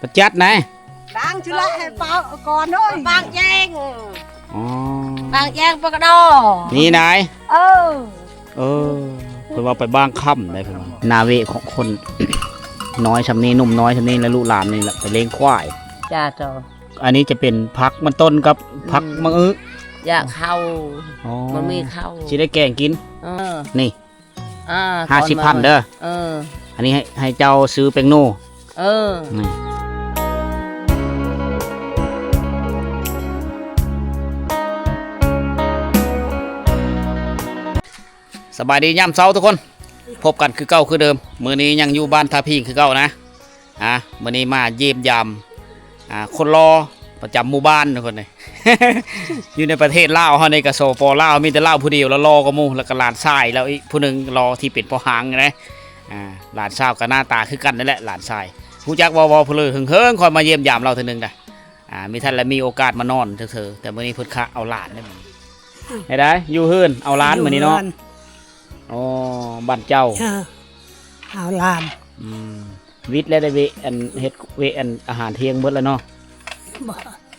ປະຈັດນາຍ ບາງຈຸລະໃຫ້ເປົ່າກ່ອນເອີຍ ບາງແຈງ ອໍ ບາງແຈງປະກະດໍ ນີ້ນາຍ ເອີ ເອີ ເພິ່ນວ່າໄປບາງຄຳໄດ໋ ເພິ່ນວ່າ ນາເວຂອງຄົນນ້ອຍຊ່ຳນີ້ ໜຸ່ມນ້ອຍຊ່ຳນີ້ ແລະ ລູກຫຼານນີ້ແຫຼະ ໄປລ້ຽງຄວາຍ ຈ້າ ເຈົ້າ ອັນນີ້ຈະເປັນຜັກມັນຕົ້ນກັບຜັກ ອືມ ມະອຶ ຢາກເຂົ້າ ອໍ ມັນມີເຂົ້າ ຊິໄດ້ແກງກິນ ເອີ ນີ້ ອ່າ ຫ້າສິບພັນເດີ ເອີ ອັນນີ້ໃຫ້ ໃຫ້ເຈົ້າຊື້ແປ້ງນົວ ເອີ ນີ້ ສະບາຍດີຍາມເຊົ້າທຸກຄົນ ພົບກັນຄືເກົ່າຄືເດີມ ມື້ນີ້ຍັງຢູ່ບ້ານທ່າພິງຄືເກົ່ານະ. ອ່າ ມື້ນີ້ມາຢ້ຽມຢາມ ອ່າ ຄົນຫຼໍ່ປະຈຳໝູ່ບ້ານທຸກຄົນເອີຍ ຢູ່ໃນປະເທດລາວເຮົານີ້ກະ ສປ ລາວ ມີແຕ່ລາວຜູ້ດຽວ ແລ້ວຫຼໍ່ກວ່າໝູ່ ແລ້ວກະຫຼານຊາຍລາວອີກຜູ້ໜຶ່ງ ຫຼໍ່ທີ່ເປັນພໍ່ຫ້າງນະ ອ່າ ຫຼານສາວກະໜ້າຕາຄືກັນນັ້ນແຫຼະ ຫຼານຊາຍ ຮູ້ຈັກເວົ້າ ເວົ້າເພີເຫິງໆ ຂ້ອຍມາຢ້ຽມຢາມລາວເທື່ອໜຶ່ງນະ ອ່າ ມີທ່ານລະມີໂອກາດມານອນເທື່ອໆ ແຕ່ມື້ນີ້ເພິ່ນຄະເອົາຫຼານເດ້ ມື້ນີ້ ເອີ ເຮັດໃດ ຢູ່ເຮືອນ ເອົາຫຼານມື້ນີ້ເນາະ ອໍ ບ້ານເຈົ້າ ເອີ ເອົາຫຼານ ອືມ ວິດແລ້ວໄດ້ເວະ ອັນ ເຮັດເວະ ອັນ ອາຫານທ່ຽງເບິດແລ້ວເນາະ ບໍ່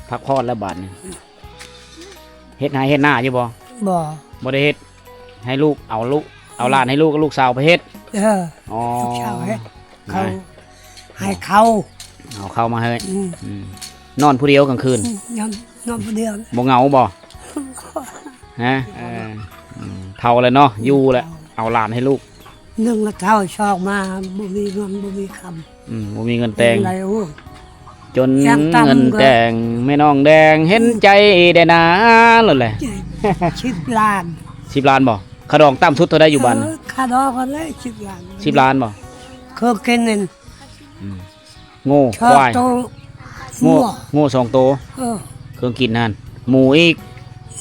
ພັກຜ່ອນແລ້ວບາດນີ້ ເຮັດໄຮ່ເຮັດນາຢູ່ບໍ່? ບໍ່ ບໍ່ໄດ້ເຮັດ ໃຫ້ລູກ ເອົາລູກ ເອົາຫຼານໃຫ້ລູກ ລູກສາວໄປເຮັດ ເອີ ອໍ ລູກສາວເຮັດ ເຂົາ ໃຫ້ເຂົາ ເອົາເຂົ້າມາໃຫ້ ອືມ ອືມ ນອນຜູ້ດຽວກາງຄືນ ອືມ ນອນ ນອນຜູ້ດຽວ ບໍ່ເຫງົາບໍ່? ຮະ ເອີ ອືມ ເຖົ້າແລ້ວເນາະ ຢູ່ແລ້ວ ເອົາຫຼານໃຫ້ລູກ ໜຶ່ງລະເຖົ້າ ສອງມາບໍ່ມີເງິນບໍ່ມີຄຳ ອືມ ບໍ່ມີເງິນແຕ່ງ ຈັ່ງໃດ ໂອ້ຍ ຈົນເງິນແຕ່ງ ແມ່ນ້ອງແດງ ເຫັນໃຈແດ່ນາ ໂລດແຫຼະ ສິບລ້ານ ສິບລ້ານບໍ່? ຄ່າດອງຕ່ຳສຸດເທົ່າໃດຢູ່ບ້ານ? ເອີ ຄ່າດອງຫັ້ນແຫຼະ ສິບລ້ານ ສິບລ້ານບໍ່? ເຄີຍກິນນັ້ນ ອືມ ງົວ ຄວາຍ ໂຕ ງົວ ງົວສອງໂຕ ເອີ ເຄື່ອງກິນຫັ້ນ ໝູອີກ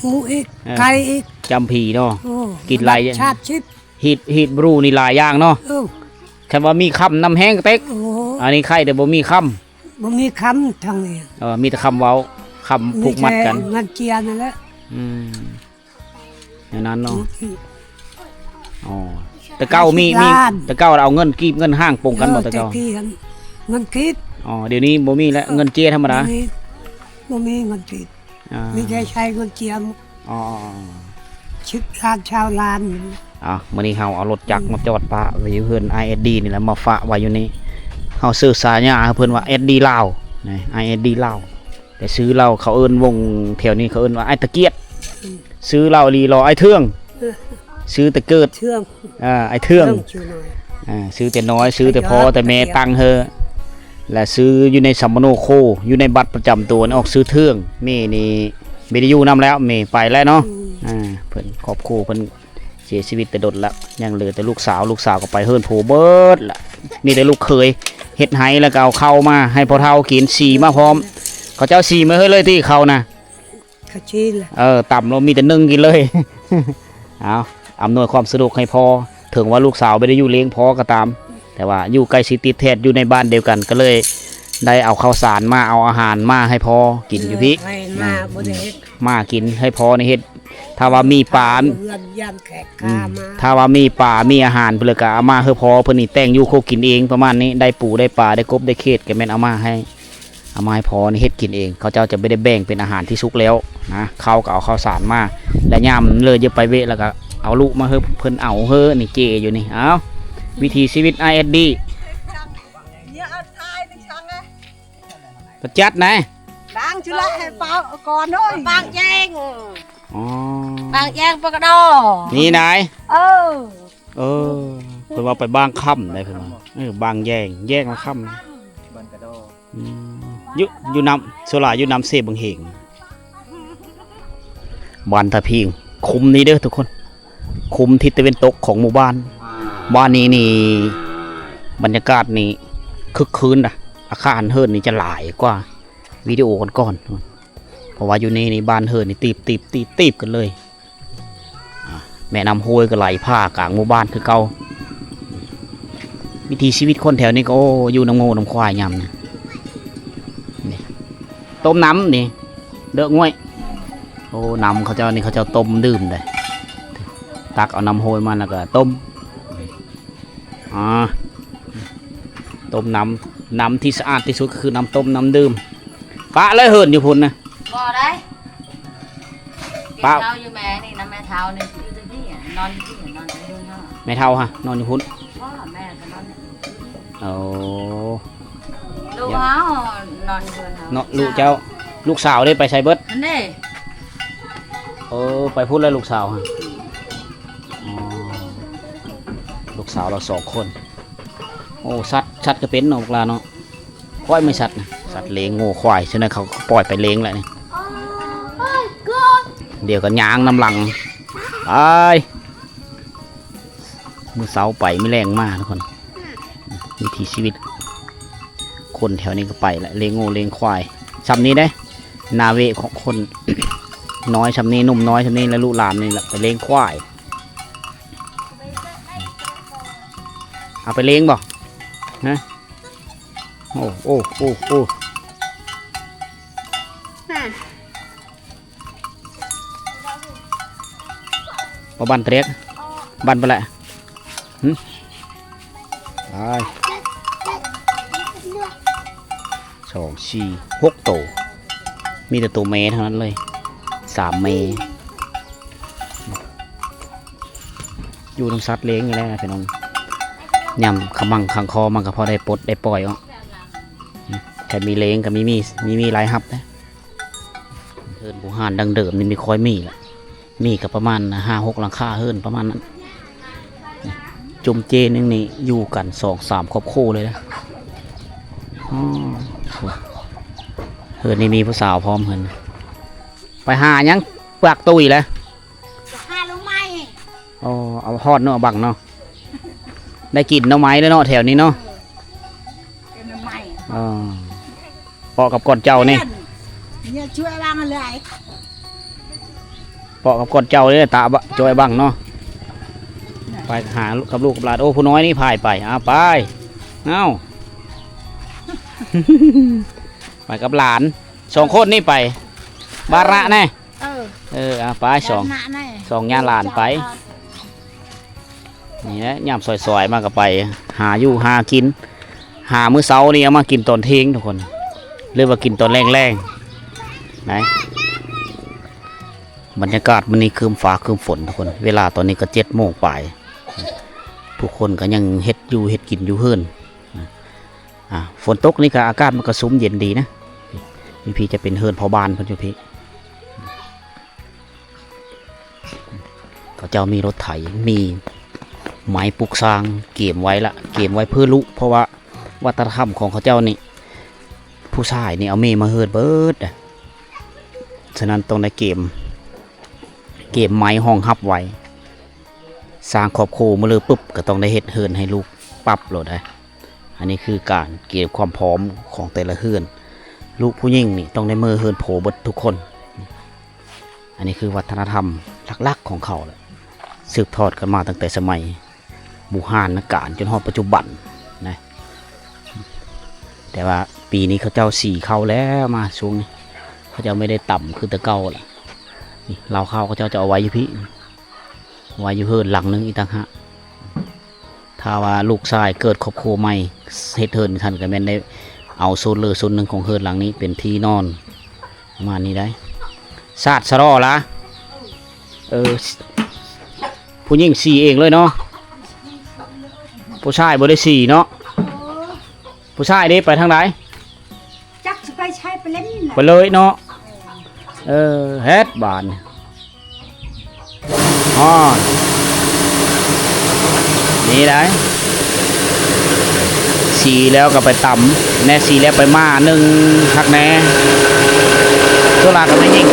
ໝູອີກ ເອີ ໄກ່ອີກ ຈຳຜີເນາະ ໂອ້ ກິນຫຼາຍ ສາມສິບ ຮີດ ຮີດບຣູນີ້ຫຼາຍຢ່າງເນາະ ເອີ ຄັນວ່າມີຄຳນຳແຮງກະເຕັກ ໂອ້ ອັນນີ້ໄຄແຕ່ບໍ່ມີຄຳ ບໍ່ມີຄຳທາງນີ້ ເອີ ມີແຕ່ຄຳເວົ້າ ຄຳຜູກມັດກັນ ມີແຕ່ເງິນເຈຍນັ້ນແຫຼະ ອືມ ແນວນັ້ນເນາະ ອືມ ອໍ ແຕ່ເກົ່າມີ ມີ ແຕ່ເກົ່າເອົາເງິນກີບເງິນຫ້າງປົງກັນບໍ່ ເອີ ແຕ່ເກົ່າ ແຕ່ກີ້ຫັ້ນ ເງິນກີບ ອໍ ດຽວນີ້ບໍ່ມີແລ້ວ ເອີ ເງິນເຈຍທຳມະດາ ບໍ່ມີ ບໍ່ມີເງິນກີບ ອ່າ ມີແຕ່ໃຊ້ເງິນເຈຍ ອໍ ສິບລ້ານ ຊາວລ້ານ ອ່າ ມື້ນີ້ເຮົາເອົາລົດຈັກ ອືມ ມາຈອດປະໄວ້ຢູ່ເຮືອນອ້າຍແອດດີນີ້ແຫຼະ ມາຝາກໄວ້ຢູ່ນີ້ ເຮົາຊື່ສາຍາໃຫ້ເພິ່ນວ່າແອດດີລາວ ນະ ອ້າຍແອດດີລາວ ແຕ່ຊື່ລາວ ເຂົາເອີ້ນ ວົງແຖວນີ້ເຂົາເອີ້ນວ່າອ້າຍຕະກຽດ ອືມ ຊື່ລາວອີ່ຫຼີຫຼໍ ອ້າຍເທື່ອງ ເອີ ຊື່ແຕ່ເກີດ ເທື່ອງ ອ່າ ອ້າຍເທື່ອງ ເທື່ອງຊື່ນ້ອຍ ອ່າ ຊື່ແຕ່ນ້ອຍ ຊື່ແຕ່ພໍ່ແຕ່ແມ່ຕັ້ງໃຫ້ ແລະ ຊື່ຢູ່ໃນສຳມະໂນໂຄ ຢູ່ໃນບັດປະຈຳຕົວນີ້ອອກຊື່ເທື່ອງ ແມ່ນີ້ບໍ່ໄດ້ຢູ່ນຳແລ້ວ ແມ່ໄປແລ້ວເນາະ ອືມ ອ່າ ເພິ່ນ ຄອບຄົວເພິ່ນ ເສຍຊີວິດແຕ່ດົນລະ ຍັງເຫຼືອແຕ່ລູກສາວ ລູກສາວກໍໄປເຮືອນຜົວເບິດລະ ມີແຕ່ລູກເຂີຍເຮັດໄຮ່ ແລ້ວກໍເອົາເຂົ້າມາໃຫ້ພໍ່ເຖົ້າກິນ ສີມາພ້ອມ ເຂົາເຈົ້າສີມາໃຫ້ເລີຍຕິເຂົ້ານະ ເຂົາສີລະ ເອີ ຕຳແລ້ວມີແຕ່ໜຶ້ງກິນເລີຍ ເອົາ ອຳນວຍຄວາມສະດວກໃຫ້ພໍ່ ເຖິງວ່າລູກສາວບໍ່ໄດ້ຢູ່ລ້ຽງພໍ່ກໍຕາມ ແຕ່ວ່າຢູ່ໃກ້ຊິຕິດແທດ ຢູ່ໃນບ້ານດຽວກັນ ກໍເລີຍໄດ້ເອົາເຂົ້າສານມາ ເອົາອາຫານມາໃຫ້ພໍ່ກິນຢູ່ພີ້ ເອີ ໄຮ່ນາ ອືມ ບໍ່ໄດ້ເຮັດ ມາກິນໃຫ້ພໍ່ນີ້ເຮັດ ຖ້າວ່າມີປາ ເຮືອນຢາມແຂກ ອືມ ຂ້າມາ ຖ້າວ່າມີປາ ມີອາຫານ ເພິ່ນລະກະເອົາມາໃຫ້ພໍ່ເພິ່ນນີ້ແຕ່ງຢູ່ຄົວກິນເອງ ປະມານນີ້ ໄດ້ປູໄດ້ປາ ໄດ້ກົບໄດ້ເຂດ ກະແມ່ນເອົາມາໃຫ້ ເອົາມາໃຫ້ພໍ່ນີ້ເຮັດກິນເອງ ເຂົາເຈົ້າຈະບໍ່ໄດ້ແບ່ງເປັນອາຫານທີ່ສຸກແລ້ວນະ ເຂົາກໍເອົາເຂົ້າສານມາ ແລະ ຍາມເລີຍຈະໄປເວະ ແລ້ວກໍເອົາລູກມາໃຫ້ເພິ່ນ ເອົາເຮີນີ້ເຈຢູ່ນີ້ ເອົາ ວິຖີຊີວິດອ້າຍແອດດີ ປະຈັດນາຍ ບາງຈຸລະໃຫ້ເປົ່າກ່ອນເອີຍ ບາງແຈງ ອໍ ບາງແຈງປະກະດໍ ນີ້ນາຍ ເອີ ເອີ ເພິ່ນວ່າໄປບາງຄຳໄດ໋ ເພິ່ນວ່າ ເອີ ບາງແຍງ ແຍງລະຄຳ ບາງກະດໍ ອືມ ຢູ່ ຢູ່ນຳ ສ່ວນຫຼາຍຢູ່ນຳເຊບັງເຫງ ບ້ານທ່າພິງ ຄຸ້ມນີ້ເດີທຸກຄົນ ຄຸ້ມທິດຕາເວັນຕົກຂອງໝູ່ບ້ານ ບ້ານນີ້ນີ້ ບັນຍາກາດນີ້ຄຶກຄື້ນນະ ອາຄານເຮືອນນີ້ຈະຫຼາຍກວ່າວິດີໂອກ່ອນໆ ເພາະວ່າຢູ່ນີ້ນີ້ ບ້ານເຮືອນນີ້ຕີບໆໆກັນເລີຍ ອ່າ ແມ່ນ້ຳຫ້ວຍກໍໄຫຼຜ່າກາງໝູ່ບ້ານຄືເກົ່າ ວິຖີຊີວິດຄົນແຖວນີ້ກໍ ໂອ້ ຢູ່ນຳງົວນຳຄວາຍຍາມນີ້ ນີ້ ຕົ້ມນ້ຳນີ້ ເດີກງວຍ ໂອ້ ນ້ຳເຂົາເຈົ້ານີ້ ເຂົາເຈົ້າຕົ້ມດື່ມເດ້ ຕັກເອົານ້ຳຫ້ວຍມາແລ້ວກໍຕົ້ມ ອ່າ ຕົ້ມນ້ຳ ນ້ຳທີ່ສະອາດທີ່ສຸດກໍຄືນ້ຳຕົ້ມນ້ຳດື່ມ. ປະເລີຍເຮືອນຢູ່ພຸ້ນນະ. ບໍ່ໄດ້. ປະ ເຮົາຢູ່ແມ່ນີ້ນຳ ແມ່ເຖົ້ານີ້ ຢູ່ທີ່ນີ້ ນອນຢູ່ທີ່ນີ້ ນອນຢູ່ເຮືອນເຮົາ. ແມ່ເຖົ້າຫະ ນອນຢູ່ພຸ້ນ. ບໍ່ ແມ່ກໍນອນຢູ່. ໂອ້ ລູກເຮົານອນຢູ່ເຮືອນເຮົາ. ເນາະ ລູກເຈົ້າ. ລູກສາວເດ້ ໄປໃສເບິດ? ນັ້ນເດ້. ເອີ ໄປພຸ້ນແລ້ວລູກສາວຫະ. ອໍ ລູກສາວລາວສອງຄົນ. ໂອ້ ສັດ ສັດກໍເປັນເນາະ ພວກລາວເນາະ. ຂ້ອຍມີສັດນະ ສັດເລ້ງ ງົວ ຄວາຍ ສະນັ້ນເຂົາກໍປ່ອຍໄປເລ້ງແລ້ວນີ້. ດຽວກໍຍ່າງນຳຫຼັງໄປ. ມື້ເຊົ້າໄປ ມື້ແລງມາທຸກຄົນ. ວິຖີຊີວິດຄົນແຖວນີ້ກໍໄປລະ ເລ້ງງົວເລ້ງຄວາຍ. ຊ່ຳນີ້ເດ້ ໜ້າເວຂອງຄົນນ້ອຍຊ່ຳນີ້ ໜຸ່ມນ້ອຍຊ່ຳນີ້ ແລະ ລູກຫຼານນີ້ລະ ໄປເລ້ງຄວາຍ. ເອົາໄປເລ້ງບໍ່? ຮະ? ໂອ້ ໂອ້ ໂອ້ ໂອ້. ບໍ່ບັນເຕຣກ ບັນໄປແຫຼະ. ຫຶ ໄປ ສອງ ສີ່ ຫົກໂຕ ມີແຕ່ໂຕແມ່ທັງນັ້ນເລີຍ ສາມແມ່. ຢູ່ນຳສັດເລ້ງນີ້ແຫຼະພີ່ນ້ອງ. ຍາມຂະມັງຂັງຄໍມັນກໍພໍໄດ້ປົດໄດ້ປ່ອຍອອກ. ຄັນມີເລ້ງກໍມີ ມີ ມີ ມີລາຍຮັບເດ້. ເຮືອນບູຮານດັ້ງເດີມນີ້ບໍ່ຄ່ອຍມີລະ ມີກໍປະມານຫ້າຫົກຫຼັງຄາເຮືອນປະມານນັ້ນ. ຈຸ່ມເຈໜຶ່ງນີ້ຢູ່ກັນສອງສາມຄອບຄົວເລີຍນະ. ອໍ ເຮືອນນີ້ມີຜູ້ສາວພ້ອມເຮືອນ. ໄປຫາຫຍັງ ປາກຕຸ້ຍແຫຼະ. ຫາໜໍ່ໄມ້. ອໍ ເອົາຮອດເນາະ ບັງເນາະ ໄດ້ກິນໜໍ່ໄມ້ແລ້ວເນາະ ແຖວນີ້ເນາະ. ເອີ ເປັນໜໍ່ໄມ້. ອໍ ເປາະກັບກ້ອນເຈົ້ານີ້ ເນຍ ຊ່ວຍບັງເລີຍ ເປາະກັບກ້ອນເຈົ້ານີ້ ຕາ ຊ່ວຍບັງເນາະ. ໄປຫາກັບລູກກັບຫຼານ. ໂອ້ ຜູ້ນ້ອຍນີ້ພາຍໄປ. ເອົາ ໄປ ເອົາ ໄປກັບຫຼານ ສອງຄົນນີ້ໄປ ບາລະແນ່. ເອີ ເອີ ເອົາໄປ ສອງ ສອງຍ່າຫຼານໄປ. ນີ້ແຫຼະ ຍາມສວຍໆມາກໍໄປຫາຢູ່ຫາກິນ. ຫາມື້ເຊົ້ານີ້ເອົາມາກິນຕອນທ່ຽງທຸກຄົນ ຫຼືວ່າກິນຕອນແລງໆ. ໄດ້ ບັນຍາກາດມື້ນີ້ຄຶ້ມຟ້າຄຶ້ມຝົນທຸກຄົນ. ເວລາຕອນນີ້ກໍເຈັດໂມງປາຍ ທຸກຄົນກໍຍັງເຮັດຢູ່ເຮັດກິນຢູ່ເຮືອນ. ອ່າ ຝົນຕົກນີ້ກໍອາກາດມັນກໍຊຸ່ມເຢັນດີນະ. ຢູ່ພີ້ຈະເປັນເຮືອນພໍ່ບ້ານເພິ່ນຢູ່ພີ້ ເຂົາເຈົ້າມີລົດໄຖ ມີໄມ້ປຸກສ້າງ ກຽມໄວ້ລະ ກຽມໄວ້ເພື່ອລຸ ເພາະວ່າວັດທະນະທຳຂອງເຂົາເຈົ້ານີ້ ຜູ້ຊາຍນີ້ເອົາເມມາເຮີດເບີດ. ສະນັ້ນຕ້ອງໄດ້ກຽມ ກຽມໄມ້ຮອງຮັບໄວ້. ສ້າງຄອບຄົວມື້ເລີປຶບ ກໍຕ້ອງໄດ້ເຮັດເຮືອນໃຫ້ລູກປັບໂລດເດ້. ອັນນີ້ຄືການກຽມຄວາມພ້ອມຂອງແຕ່ລະເຮືອນ. ລູກຜູ້ຍິງນີ້ຕ້ອງໄດ້ເມືອເຮືອນຜົວເບິດທຸກຄົນ. ອັນນີ້ຄືວັດທະນະທຳຫຼັກໆຂອງເຂົາແຫຼະ ສືບທອດກັນມາຕັ້ງແຕ່ສະໄໝບູຮານນະການຈົນຮອດປັດຈຸບັນນະ. ແຕ່ວ່າປີນີ້ເຂົາເຈົ້າສີເຂົ້າແລ້ວ ມາຊ່ວງນີ້ເຂົາເຈົ້າບໍ່ໄດ້ຕຳຄືແຕ່ເກົ່າລະ. ນີ້ ເຫຼົ້າເຂົ້າເຂົາເຈົ້າຈະເອົາໄວ້ຢູ່ພີ້ ໄວ້ຢູ່ເຮືອນຫຼັງໜຶ່ງອີກຕ່າງຫາກ. ຖ້າວ່າລູກຊາຍເກີດຄອບຄົວໃໝ່ ເຮັດເຮືອນໃຫ້ທັນ ກໍແມ່ນໄດ້ເອົາໂຊນເລີໂຊນໜຶ່ງຂອງເຮືອນຫຼັງນີ້ເປັນທີ່ນອນ ປະມານນີ້ໄດ໋. ສາດສະຫຼໍລະ ເອີ ຜູ້ຍິງສີເອງເລີຍເນາະ ຜູ້ຊາຍບໍ່ໄດ້ສີເນາະ. ຜູ້ຊາຍເດ້ ໄປທາງໃດ? ຈັກຊິໄປໃສ ໄປເຫຼັ້ນ ໄປເລີຍເນາະ. ເອີ ເຮັດບາດນີ້ ຮອດ ນີ້ໄດ໋ ສີແລ້ວກໍໄປຕຳແນ່ ສີແລ້ວໄປໝ້າໜຶ່ງ ຄັກແນ່ ໂຊລາກັບແມ່ຍິງ.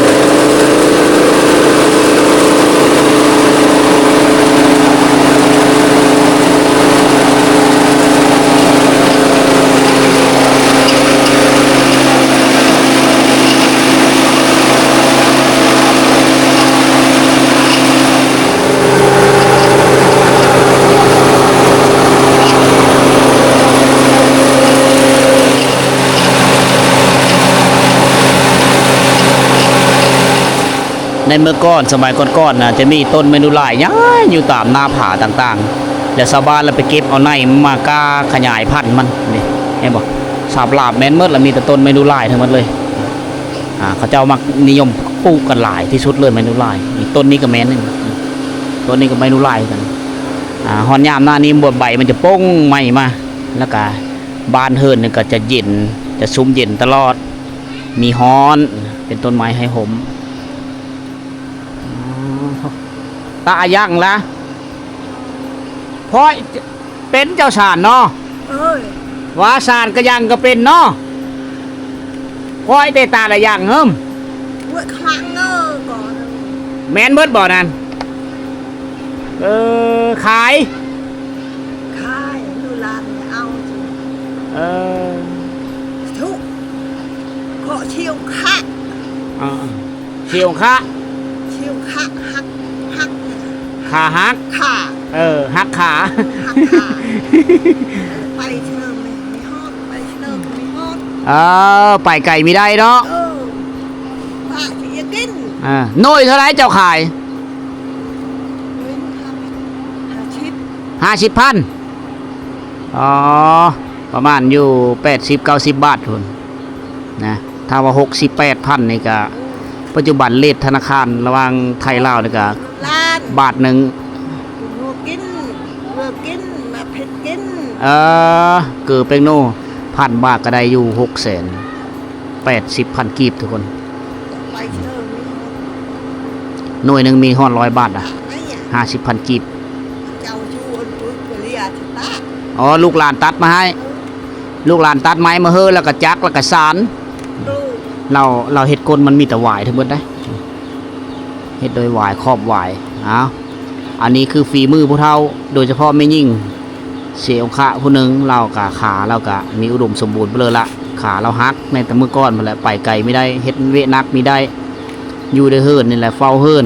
ໃນເມື່ອກ່ອນ ສະໄໝກ່ອນໆນະ ຈະມີຕົ້ນແມນດູຫຼາຍໃຫຍ່ຢູ່ຕາມໜ້າຜາຕ່າງໆ ແລ້ວຊາວບ້ານລະໄປເກັບເອົາໃນມາກ້າຂະຫຍາຍພັນມັນ ນີ້ ເຫັນບໍ່? ສາບຫຼາບແມ່ນໝົດ ລະມີແຕ່ຕົ້ນໄມ້ດູ່ລາຍທັງໝົດເລີຍ. ອ່າ ເຂົາເຈົ້າມັກນິຍົມປູກກັນຫຼາຍທີ່ສຸດເລີຍ ໄມ້ດູ່ລາຍ. ນີ້ຕົ້ນນີ້ກໍແມ່ນ ຕົ້ນນີ້ກໍໄມ້ດູ່ລາຍຄືກັນ. ອ່າ ຮອດຍາມໜ້ານີ້ ໃບມັນຈະປົ່ງໃໝ່ມາ ແລ້ວກະບ້ານເຮືອນນີ້ກໍຈະເຢັນ ຈະຊຸ່ມເຢັນຕະຫຼອດ ມີຮ້ອນ ເປັນຕົ້ນໄມ້ໃຫ້ຮົ່ມ. ຕາອາຍັງລະ ເພາະ ເປັນເຈົ້າສານເນາະ. ເອີຍ ວ່າສານກະຍັງກະເປັນເນາະ. ຂ້ອຍແຕ່ຕາລະຢ່າງເຮີ້ມ ເວີດຄັງເອີ ກໍ ແມ່ນເບິດບໍ່ນັ້ນ? ເອີ ຂາຍ ຂາຍ ລູກຫຼານເອົາ. ເອີ ທຸກ ເຄາະສ່ຽວຂະ ອ່າ ສ່ຽວຂະ ສ່ຽວຂະ ຫັກ ຫັກ ຂາຫັກ ຂາ ເອີ ຫັກຂາ ຫັກຂາ. ໄປເຊີນມີຮອດ ໄປເຊີນມີຮອດ. ເອີ ໄປໄກມີໄດ້ເນາະ. ເອີ ຝາກຊິກິນ. ອ່າ ໜ່ວຍເທົ່າໃດເຈົ້າຂາຍ? ຫ້າສິບ ຫ້າສິບພັນ. ອໍ ປະມານຢູ່ແປດສິບເກົ້າສິບບາດພຸ້ນນະ. ຖ້າວ່າຫົກສິບແປດພັນນີ້ກະ ປັດຈຸບັນເຣດທະນາຄານລະຫວ່າງໄທລາວນີ້ກະ ລ້ານ ບາດໜຶ່ງ ກິນ ເພື່ອກິນ ມາເຜັດກິນ. ເອີ ເກີແປ້ງໂນ ພັນບາດກະໄດ້ຢູ່ຫົກແສນແປດສິບພັນກີບທຸກຄົນ. ໜ່ວຍໜຶ່ງມີຮອດຮ້ອຍບາດນະ ຫ້າສິບພັນກີບ. ອໍ ລູກຫຼານຕັດມາໃຫ້ ລູກຫຼານຕັດໄມ້ມາເຮີ້ ແລ້ວກະຈັກ ແລ້ວກະສານ. ລາວ ລາວເຮັດກົ້ນມັນມີແຕ່ຫວາຍທັງໝົດໄດ໋ ເຮັດໂດຍຫວາຍ ຂອບຫວາຍ. ອ້າວ ອັນນີ້ຄືຝີມືຜູ້ເຖົ້າ ໂດຍສະເພາະແມ່ຍິງເສອົງຄະຜູ້ໜຶ່ງ ລາວກະ ຂາລາວກະມີອຸດົມສົມບູນໄປເລີຍລະ. ຂາລາວຫັກໃນແຕ່ມື້ກ່ອນພຸ້ນແຫຼະ ໄປໄກມີໄດ້ ເຮັດວຽກໜັກມີໄດ້ ຢູ່ແຕ່ເຮືອນນີ້ແຫຼະ ເຝົ້າເຮືອນ.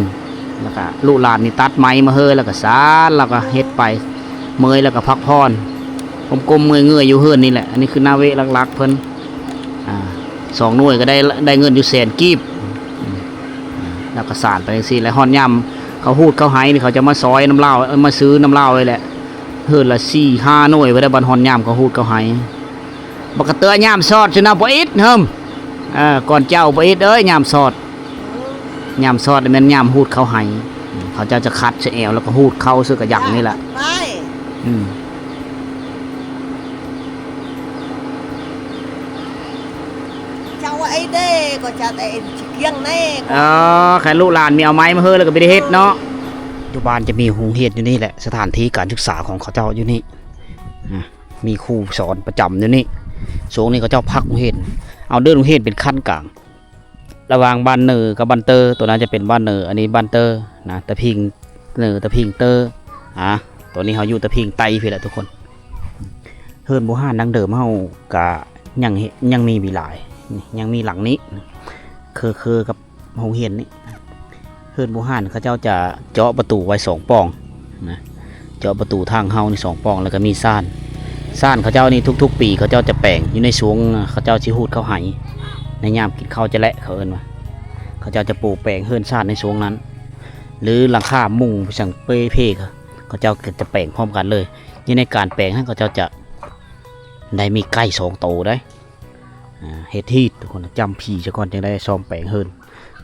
ແລ້ວກະລູກຫຼານນີ້ຕັດໄມ້ມາເຮີ້ ແລ້ວກະສານ ແລ້ວກະເຮັດໄປ ເມື່ອຍແລ້ວກະພັກຜ່ອນ ກົ້ມໆເງືອຍໆຢູ່ເຮືອນນີ້ແຫຼະ. ອັນນີ້ຄືໜ້າເວະຫຼັກໆເພິ່ນ ອ່າ ສອງໜ່ວຍກະໄດ້ ໄດ້ເງິນຢູ່ແສນກີບ. ແລ້ວກະສານໄປຈັ່ງຊີ້ແຫຼະ ຮອດຍາມເຂົາຮູດເຂົ້າໄຮ່ນີ້ ເຂົາຈະມາຊອຍນຳລາວ ເອີ ມາຊື້ນຳລາວໄວ້ແຫຼະ ເຮືອນລະສີ່ຫ້າໜ່ວຍໄວ້ໄດ້. ບັດຮອດຍາມເຂົາຮູດເຂົ້າໄຮ່ ບັກກະເຕືອຍາມຊອດຊິນະ ບໍ່ອິດເຮີ້ມ ເອີ ກ່ອນເຈົ້າບໍ່ອິດເອີຍ ຍາມຊອດ ຍາມຊອດແມ່ນຍາມຮູດເຂົ້າໄຮ່ ເຂົາເຈົ້າຈະຄັດໃສ່ແອວ ແລ້ວກໍຮູດເຂົ້າໃສ່ກະຫຍັງນີ້ລະ. ອືມ ເຈົ້າໄອ້ເດ້ ກໍຈະໄດ້ຊິກຽງແນ່. ເອີ ຄັນລູກຫຼານມີເອົາໄມ້ມາເຮີ້ ແລ້ວກໍບໍ່ໄດ້ເຮັດເນາະ. ຢູ່ບ້ານຈະມີໂຮງຮຽນຢູ່ນີ້ແຫຼະ ສະຖານທີ່ການສຶກສາຂອງເຂົາເຈົ້າຢູ່ນີ້ ນະ. ມີຄູສອນປະຈຳຢູ່ນີ້. ຊ່ວງນີ້ເຂົາເຈົ້າພັກໂຮງຮຽນ ເອົາເດີນໂຮງຮຽນເປັນຂັ້ນກາງ ລະຫວ່າງບ້ານເນີກັບບ້ານເຕີ. ໂຕນັ້ນຈະເປັນບ້ານເນີ ອັນນີ້ບ້ານເຕີນະ ຕາພິງເນີ ຕາພິງເຕີ. ອາ ໂຕນີ້ເຮົາຢູ່ຕາພິງໃຕ້ພີ້ແຫຼະທຸກຄົນ. ເຮືອນບູຮານດັ້ງເດີມເຮົາກະຍັງ ຍັງມີ ມີຫຼາຍ ຍັງມີຫຼັງນີ້ ເຄີໆກັບ ໂຮງຮຽນນີ້ ເຮືອນບູຮານເຂົາເຈົ້າຈະເຈາະປະຕູໄວ້ສອງປ່ອງນະ ເຈາະປະຕູທາງເຂົ້ານີ້ສອງປ່ອງ ແລ້ວກໍມີຊານ. ຊານເຂົາເຈົ້ານີ້ທຸກໆປີເຂົາເຈົ້າຈະແປງ ຢູ່ໃນຊ່ວງເຂົາເຈົ້າຊິຮູດເຂົ້າໄຮ່ ໃນຍາມກິນເຂົ້າຈະແລະ ເຂົາເອີ້ນວ່າ ເຂົາເຈົ້າຈະປູແປງເຮືອນຊານໃນຊ່ວງນັ້ນ ຫຼືຫຼັງຄາມຸງສັງເປເພ ເຂົາເຈົ້າກໍຈະແປງພ້ອມກັນເລີຍ. ຢູ່ໃນການແປງຫັ້ນເຂົາເຈົ້າຈະໄດ້ມີໄກ່ສອງໂຕໄດ໋ ອ່າ ເຮັດຮີດ ທຸກຄົນຈຳຜີຊະກ່ອນ ຈັ່ງໄດ້ສ້ອມແປງເຮືອນ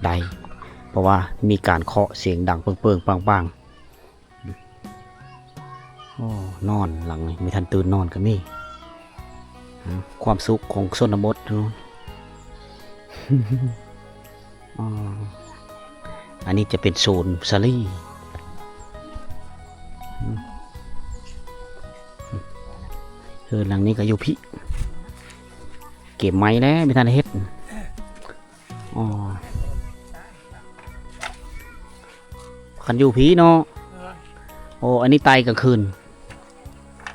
ໄດ້ ເພາະວ່າມີການເຄາະສຽງດັງເປີ້ງໆປັງໆ. ໂອ້ ນອນຫຼັງນີ້ ມີທ່ານຕື່ນນອນກໍມີ. ຄວາມສຸກຂອງຊົນນະບົດເນາະ. ອໍ ອັນນີ້ຈະເປັນໂຊນສາລີ. ເຮືອນຫຼັງນີ້ກໍຢູ່ພີ້ ເກັບໄມ້ແລ້ວ ບໍ່ທັນໄດ້ເຮັດ. ອໍ ຄັນຢູ່ພີ້ເນາະ. ໂອ້ ອັນນີ້ໄຕ່ກາງຄືນ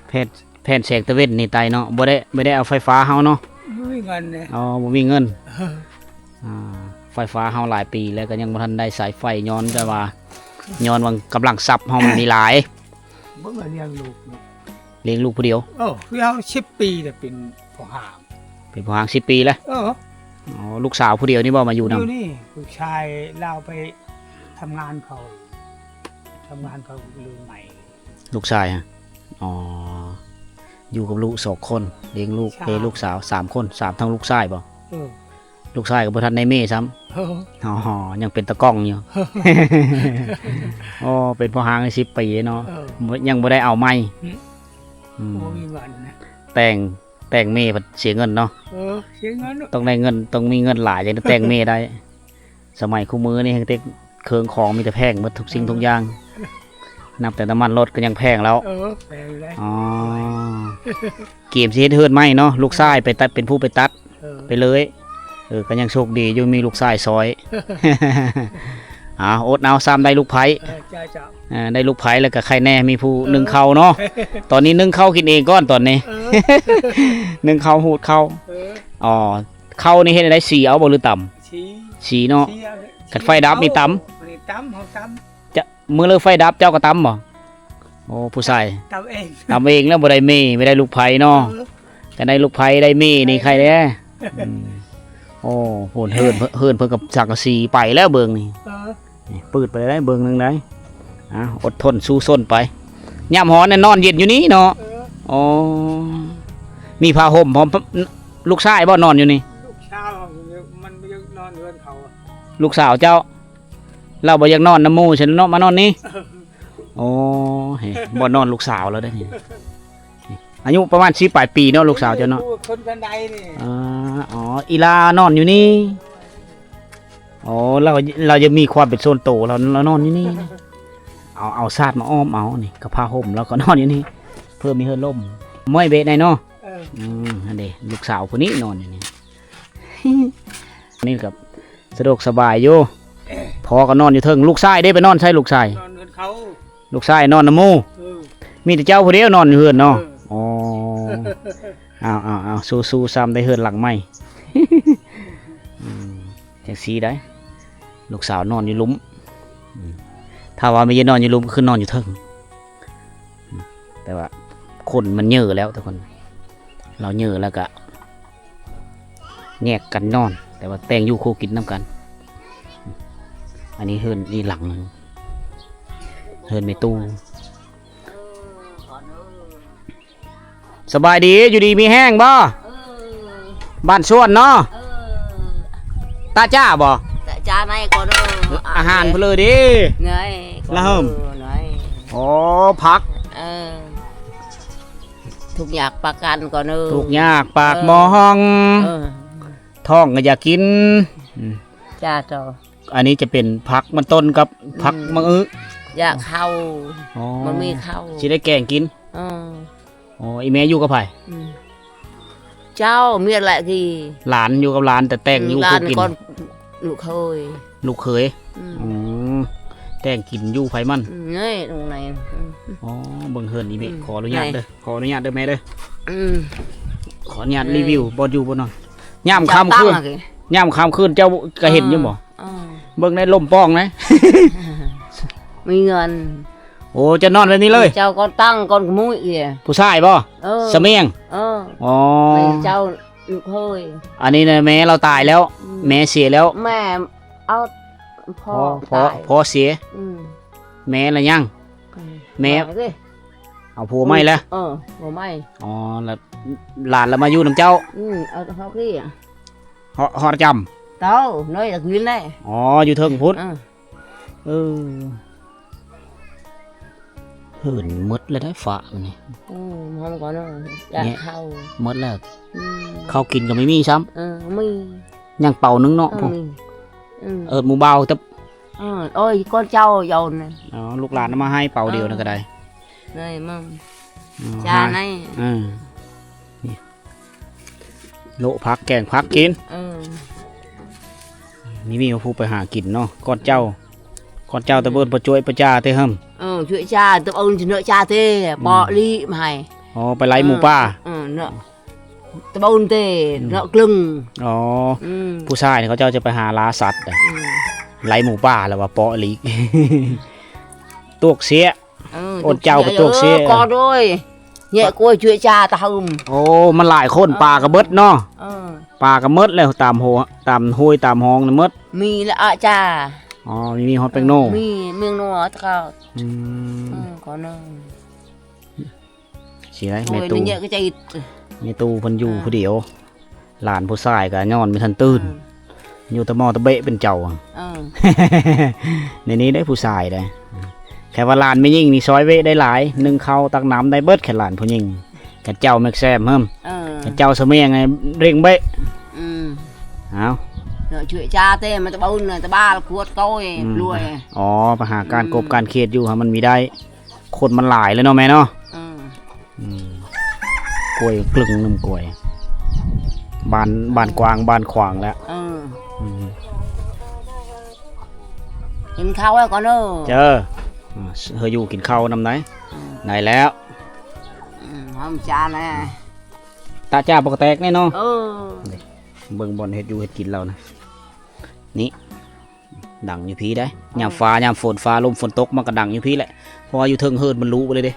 ແຜ່ນ ແຜ່ນແສງຕາເວັນນີ້ໄຕ່ເນາະ ບໍ່ໄດ້ ບໍ່ໄດ້ເອົາໄຟຟ້າເຮົາເນາະ ບໍ່ມີເງິນເດ້. ອໍ ບໍ່ມີເງິນ. ອ່າ ໄຟຟ້າເຮົາຫຼາຍປີແລ້ວກໍຍັງບໍ່ທັນໄດ້ສາຍໄຟ ຍ້ອນແຕ່ວ່າ ຍ້ອນວ່າກຳລັງຊັບເຮົາມັນມີຫຼາຍ. ເບິ່ງວ່າລ້ຽງລູກ ລ້ຽງລູກຜູ້ດຽວ. ເອີ ຄືເຮົາສິບປີແລ້ວເປັນພໍ່ຫ້າງ ເປັນພໍ່ຫ້າງສິບປີແລ້ວ. ເອີ ອໍ ລູກສາວຜູ້ດຽວນີ້ບໍ່ມາຢູ່ນຳ? ຢູ່ນີ້ ລູກຊາຍລາວໄປທຳງານເຂົາ ທຳງານເຂົາເລີຍໃໝ່ ລູກຊາຍ. ອໍ ຢູ່ກັບລູກສອງຄົນ ລ້ຽງລູກ ສາມ ເອີ ລູກສາວສາມຄົນ ສາມ ທັງລູກຊາຍບໍ່? ເອີ ລູກຊາຍກໍບໍ່ທັນໄດ້ເມຊ້ຳ. ເອີ ອໍ ຍັງເປັນຕາກ້ອງຢູ່. ອໍ ເປັນພໍ່ຮ້າງໄດ້ສິບປີເນາະ. ເອີ ບໍ່ ຍັງບໍ່ໄດ້ເອົາໃໝ່. ອືມ ອືມ ບໍ່ມີເງິນນະ ແຕ່ງ ແຕ່ງເມພັດເສຍເງິນເນາະ. ເອີ ເສຍເງິນເນາະ ຕ້ອງໄດ້ເງິນ ຕ້ອງມີເງິນຫຼາຍ ຈັ່ງໄດ້ແຕ່ງເມໄດ້. ສະໄໝຄູ່ມື້ນີ້ແຮງແຕ່ເຄື່ອງຂອງມີແຕ່ແພງໝົດທຸກສິ່ງທຸກຢ່າງ. ເອີ ນັບແຕ່ນ້ຳມັນລົດກໍຍັງແພງແລ້ວ. ເອີ ແພງແລ້ວ. ອໍ ກຽມຊິເຮັດເຮືອນໃໝ່ເນາະ ລູກຊາຍໄປຕັດ ເປັນຜູ້ໄປຕັດ ເອີ ໄປເລີຍ. ເອີ ກໍຍັງໂຊກດີຢູ່ ມີລູກຊາຍຊ່ອຍ. ເອົາ ອົດເອົາ ຊ້ຳໄດ້ລູກໃພ້ ເອີ ເຈົ້າ ເຈົ້າ ເອີ ໄດ້ລູກໃພ້ແລ້ວກໍໄຄແນ່ ມີຜູ້ ເອີ ໜຶ້ງເຂົ້າເນາະ. ຕອນນີ້ໜຶ້ງເຂົ້າກິນເອງກ່ອນຕອນນີ້. ເອີ ໜຶ້ງເຂົ້າ ຫູດເຂົ້າ. ເອີ ອໍ ເຂົ້ານີ້ເຮັດແນວໃດ ສີເອົາບໍ່ ຫຼືຕຳ? ສີ ສີເນາະ. ຄັນໄຟດັບນີ້ຕຳ ຕຳ ເຮົາຕຳ. ຈະ ມື້ເລີກໄຟດັບເຈົ້າກໍຕຳບໍ່? ໂອ້ ຜູ້ຊາຍຕຳເອງ ຕຳເອງແລ້ວບໍ່ໄດ້ເມ ບໍ່ໄດ້ລູກໃພ້ເນາະ. ເອີ ຄັນໄດ້ລູກໃພ້ໄດ້ເມນີ້ໃຄແດ່. ອືມ ໂອ້ ໂຫ ເຮືອນ ເຮືອນເພິ່ນກັບສັງກະສີໄປແລ້ວເບິ່ງນີ້. ເອີ ນີ້ ປືດໄປໄດ້ເບິ່ງໜຶ່ງໄດ໋. ອ່າ ອົດທົນສູ້ຊົນໄປ ຍາມຮ້ອນນະນອນເຢັນຢູ່ນີ້ເນາະ. ເອີ ອໍ ມີຜ້າຫົ່ມພ້ອມ. ລູກຊາຍບໍ່ນອນຢູ່ນີ້? ລູກສາວມັນບໍ່ຢາກນອນເຮືອນເຂົາ. ລູກສາວເຈົ້າ ລາວບໍ່ຢາກນອນນຳໝູ່ຊັ້ນເນາະ ມານອນນີ້. ເອີ ໂອ້ ເອີ ບໍ່ນອນລູກສາວແລ້ວເດ້ນີ້. ອາຍຸປະມານສິບປາຍປີເນາະ ລູກສາວເຈົ້າເນາະ. ໂອ້ ຄົນປານໃດນີ້? ອ່າ ອໍ ອີ່ຫຼ້ານອນຢູ່ນີ້. ອໍ ລາວ ລາວຢາກມີຄວາມເປັນສ່ວນໂຕ ລາວ ລາວນອນຢູ່ນີ້. ເອົາ ເອົາສາດມາອ້ອມເອົານີ້ ກັບຜ້າຫົ່ມ ລາວກໍນອນຢູ່ນີ້ ເພື່ອມີເຮືອນລົມ. ເມື່ອຍເບະໄດ໋ເນາະ. ເອີ ອືມ ຫັ້ນເດ ລູກສາວຜູ້ນີ້ນອນຢູ່ນີ້. ນີ້ກໍສະດວກສະບາຍຢູ່. ພໍ່ກໍນອນຢູ່ເທິງ. ລູກຊາຍເດ້ ໄປນອນໃສລູກຊາຍ? ນອນເຮືອນເຂົາ. ລູກຊາຍນອນນຳໝູ່. ເອີ ມີແຕ່ເຈົ້າຜູ້ດຽວນອນຢູ່ເຮືອນເນາະ. ເອີ ອໍ ເອົາໆໆ ສູ້ໆ ຊ້ຳໄດ້ເຮືອນຫຼັງໃໝ່. ອືມ ຈັ່ງຊີ້ໄດ໋ ລູກສາວນອນຢູ່ລຸ່ມ. ອືມ ຖ້າວ່າແມ່ນນອນຢູ່ລຸ່ມ ກໍຄືນອນຢູ່ເທິງ. ອືມ ແຕ່ວ່າຄົນມັນເຍີແລ້ວທຸກຄົນ ລາວເຍີແລ້ວກະແຍກກັນນອນ ແຕ່ວ່າແຕ່ງຢູ່ຄູ່ກິນນຳກັນ. ອັນນີ້ເຮືອນອີກຫຼັງໜຶ່ງ ເຮືອນແມ່ຕູ້. ສະບາຍດີ ຢູ່ດີມີແຮງບໍ່? ເອີ ບ້ານສວນເນາະ. ເອີ ຕາຈ້າບໍ່? ຕາຈ້າໃນກໍເດີ ອາຫານເພິ່ນເລີເດ້. ໃນກໍເດີ ລະເຮີ້ມ ໃນ ໂອ້ ຜັກ. ເອີ ທຸກຍາກປາກກັນກໍເດີ ທຸກຍາກປາກໝອງ. ເອີ ທ້ອງກໍຢາກກິນ. ອືມ ຈ້າເຈົ້າ. ອັນນີ້ຈະເປັນຜັກມັນຕົ້ນກັບຜັກ ອືມ ມະອຶ. ຢາກເຂົ້າ. ອໍ ມັນມີເຂົ້າ ຊິໄດ້ແກງກິນ. ເອີ ອໍ ອີ່ແມ່ຢູ່ກັບໃຜ? ອືມ ເຈົ້າ ເມຍແຫຼະກີ ຫຼານຢູ່ກັບຫຼານ ແຕ່ແຕ່ງຢູ່ ອືມ ຄູ່ກິນ ຫຼານກ່ອນ ລູກເຂີຍ ລູກເຂີຍ. ອືມ ອືມ ແຕ່ງກິນຢູ່ໃຜມັນ. ອືມ ນີ້ ຕົງໃນ. ອືມ ອໍ ເບິ່ງເຮືອນອີ່ແມ່. ອືມ ຂໍອະນຸຍາດເດີ ນີ້ ຂໍອະນຸຍາດເດີແມ່ເດີ. ອືມ ຂໍອະນຸຍາດ ນີ້ ຣີວິວບ່ອນຢູ່ບ່ອນນອນ. ຍາມຄ່ຳຄືນ ເຈົ້າຕັ້ງ ຍາມຄ່ຳຄືນເຈົ້າກະເຫັນຢູ່ບໍ່? ເອີ ເອີ ເບິ່ງໃນລົມປ່ອງນະ ມີເງິນ. ໂອ້ ເຈົ້ານອນແບບນີ້ເລີຍ? ເຈົ້າກໍຕັ້ງກ່ອນຂະມຸ້ຍເອີຍ. ຜູ້ຊາຍບໍ່? ເອີ ສະມຽງ. ເອີ ອໍ ແມ່ເຈົ້າລູກເຂີຍ. ອັນນີ້ນະແມ່ລາວຕາຍແລ້ວ. ອືມ ແມ່ເສຍແລ້ວ. ແມ່ເອົາ ພໍ່ ພໍ່ຕາຍ ພໍ່ເສຍ. ອືມ ແມ່ລະຍັງ. ອືມ ແມ່ ເອົາຜົວໃໝ່ແລ້ວ. ເອີ ຜົວໃໝ່. ອໍ ລະ ຫຼານລະມາຢູ່ນຳເຈົ້າ. ອືມ ເອົາຮອດພີ້ ຮອດ ຮອດຈຳ. ເຕົ້າ ນ້ອຍຕະກິນແຫຼະ. ອໍ ຢູ່ເທິງພຸ້ນ. ເອີ ເອີ ເຮືອນໝົດແລ້ວໄດ໋ ຟ້າມັນນີ້. ເອີ ເຮົາກໍເນາະ ຢາກເຂົ້າ ໝົດແລ້ວ. ອືມ ເຂົ້າກິນກໍບໍ່ມີຊ້ຳ. ເອີ ມີ ຍັງເປົາໜຶ່ງເນາະ. ເອີ ພຸ້ນ ມີ ເອີ ເອີ້ນໝູ່ບ່າວແຕ່ ເອີ ໂອ້ຍ ກ່ອນເຈົ້າເຈົ້ານະ. ອໍ ລູກຫຼານເອົາມາໃຫ້ເປົາດຽວນັ້ນກໍໄດ້. ເອີ ເລີຍມັງ ອໍ ຈານ ຫາ ໃນ ເອີ ນີ້ ໂລະຜັກ ແກງຜັກກິນ. ເອີ ນີ້ມີຜູ້ໄປຫາກິນເນາະ ກ່ອນເຈົ້າ ກ່ອນເຈົ້າ ອືມ ຕະເບີນປະຈວຍປະຈາເຕເຮີ້ມ. ເອີ ຈວຍຈາ ຕະເບີນຈະເນາະຈາເຕ ອືມ ປໍລີມາໃຫ້. ອໍ ໄປໄລ່ໝູປ່າ. ເອີ ເອີ ເນາະ ຕະເບີນເຕ ອືມ ເນາະ ກລຶງ. ອໍ ອືມ ຜູ້ຊາຍນີ້ເຂົາເຈົ້າຈະໄປຫາລ່າສັດ. ອືມ ໄລ່ໝູປ່າແລ້ວວ່າປໍລີ ຕວກເສຍ. ເອີ ອົດເຈົ້າ ຕົກເສຍ ໄປຕົກເສຍ ເອີ ກໍໂດຍ ແຍະກ້ວຍຈວຍຈາຕະຫຶມ. ໂອ້ ມັນຫຼາຍຄົນ. ເອີ ປາກໍເບິດເນາະ. ເອີ ປາກໍໝົດແລ້ວ ຕາມຫົວ ຕາມຫ້ວຍຕາມຮ່ອງນີ້ໝົດ. ມີລະອາຈາ. ອໍ ມີ ມີຮອດແປ້ງໂນ. ເອີ ມີແປ້ງໂນຕະກະ. ອືມ ເອີ ກໍນອນ. ເສ ຊິໄດ້ ໂອ້ຍ ແມ່ຕູ້ ມັນເຍາະກໍຈະອິດ ແມ່ຕູ້ເພິ່ນຢູ່ ເອີ ຜູ້ດຽວ ຫຼານຜູ້ຊາຍກໍນອນບໍ່ທັນຕື່ນ ເອີ ຢູ່ແຕ່ໝໍ້ຕະເບະເປັນເຈົ້າ ເອີ ໃນນີ້ໄດ້ຜູ້ຊາຍໄດ້ ແຄ່ວ່າຫຼານແມ່ຍິງນີ້ຊ່ອຍເວະໄດ້ຫຼາຍ ໜຶ້ງເຂົ້າຕັກນ້ຳໄດ້ເບິດ ແຄ່ຫຼານຜູ້ຍິງ ກັນເຈົ້າແມັກແຊມເຮີ້ມ ເອີ ກັນເຈົ້າສະແມງເລັ່ງເບະ ອືມ ເອົ້າ ເນາະ ຊ່ວຍຈາເຕ ມັນຕະບານຕະບາລຂວດໂຕຍ ອືມ ລວຍ ອໍ ໄປຫາການ ອືມ ກົບການເຂດຢູ່ ໃຫ້ມັນມີໄດ້ ຄົນມັນຫຼາຍແລ້ວເນາະແມ່ເນາະ ເອີ ອືມ ກ້ວຍກຶ່ງໜຶ່ງກ້ວຍ ບ້ານ ບ້ານກວ້າງບ້ານຂວາງແລ້ວ ເອີ ອືມ ກິນເຂົ້າແລ້ວກ່ອນເດີ ເຈີ ເຮີຢູ່ກິນເຂົ້ານຳໄດ ອືມ ໄດ້ແລ້ວ ອືມ ຫອມຈານແລ້ວ ຕາຈ້າບໍ່ກະແຕກແນ່ເນາະ ເອີ ເບິ່ງບ່ອນເຮັດຢູ່ເຮັດກິນລາວນະ ນີ້ ດັງຢູ່ພີ້ໄດ໋ ອືມ ຍາມຟ້າຍາມຝົນ ຟ້າລົມຝົນຕົກ ມັນກໍດັງຢູ່ພີ້ແຫຼະ ເພາະວ່າຢູ່ເທິງເຮືອນມັນລຸໄປເລີຍເດ້